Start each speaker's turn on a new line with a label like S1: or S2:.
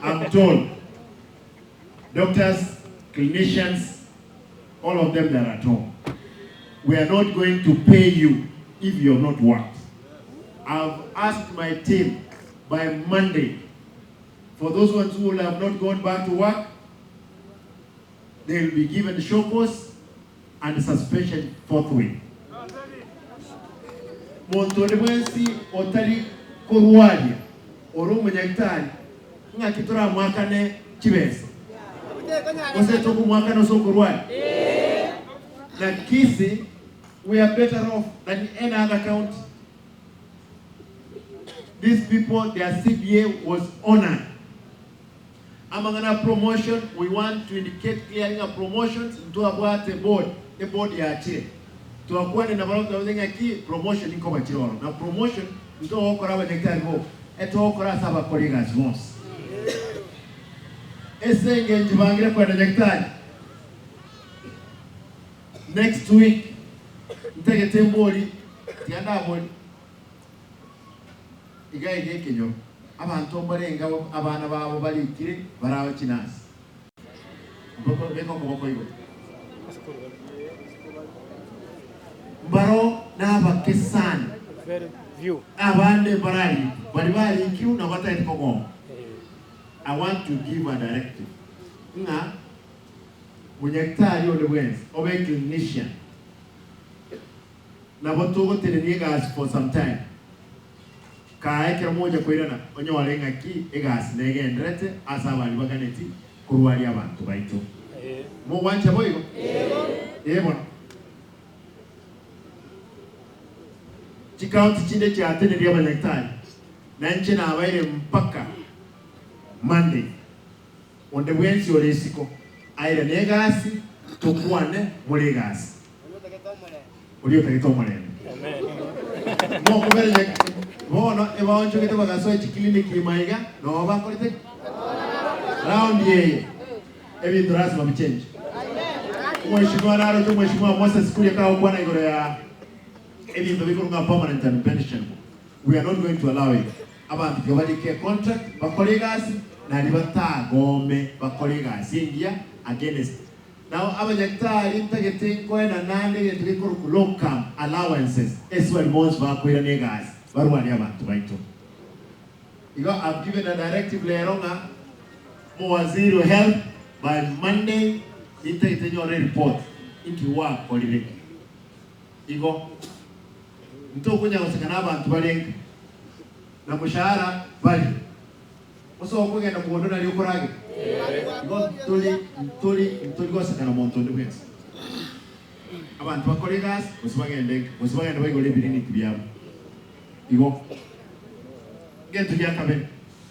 S1: I'm told doctors, clinicians, all of them they are at home. We are not going to pay you if you have not worked. I've asked my team by Monday for those ones who will have not gone back to work, they will be given show cause and suspension forthwith. Monto onde bwensi otari korwaria ore omonyagitari, ng'aki toramoakane chibesa? Gose tokomoakana ase okorwaria? Na Kisii we are better off than any other county. These people their CBA was honored. Amang'ana a promotion, we want to indicate clearly ng'a promotions ntwabwate board, eboard yachire. Twakwanire nabarabwo twabatebi ng'aki promotion nkoba chire ororo. Na promotion ntogokora abanyagitari boka, etogokora ase abakori egasi bonsi. Ase engencho bangire koenda nyagitari, next week ntagete mbori, tiga ndabori. Iga iga ekenyoro, abanto mbarenge abana babo barikire barabe chinasi. Beka okoboko igoro. Mbaro nabake sana, abande mbararikwe, baria barikirwe nabo batagete kogomba. I want to give a directive ng'a monyagitari onde bwensi obe clinician, Nabo togotenenia egasi for some time, kaa ekero mogocha koirana onyore ng'aki egasi negenderete ase abaria baganeti korwaria abanto baito. Mogwancha boigo? Ee bono. Chicounty chinde chiatenerie abanyagitari, na inche nabaire mpaka Monday. Onde bwensi ore isiko airane egasi, tokwane more egasi. Oria otagete omorembe. Mokobereria bono ebaonchogete bagasoa chiclinic ime aiga, noo bakorete ki? Round eye ebinto lasima bichenche. Omweshimiwa naroche omweshimiwa Moses Kuria kagokwana igoro ya ebinto bikorwa ng'a permanent and pensionable. We are not going to allow it. Abanto tiga barike econtract bakore egasi naria batagome bakore egasi engiya against Nao abanyagitari ntagete nkoena naende egento gekorokwa locum allowances ase baria bonsi bakoirana egasi barwarie abanto baito. Igo I've given a directive rero ng'a omowaziri o health by Monday nintagete nyore ereport inki gwakorire. Igo ntokonya goseka na abanto barenge na moshahara baria. Gose okogenda mogondo nario okoragera? Igo ntori ntori ntori goseka na monto onde bwensi. Abanto bakore egasi, gose bagende nka, gose bagende baigore ebiriniki biabo. Igo. Egento gia kabere.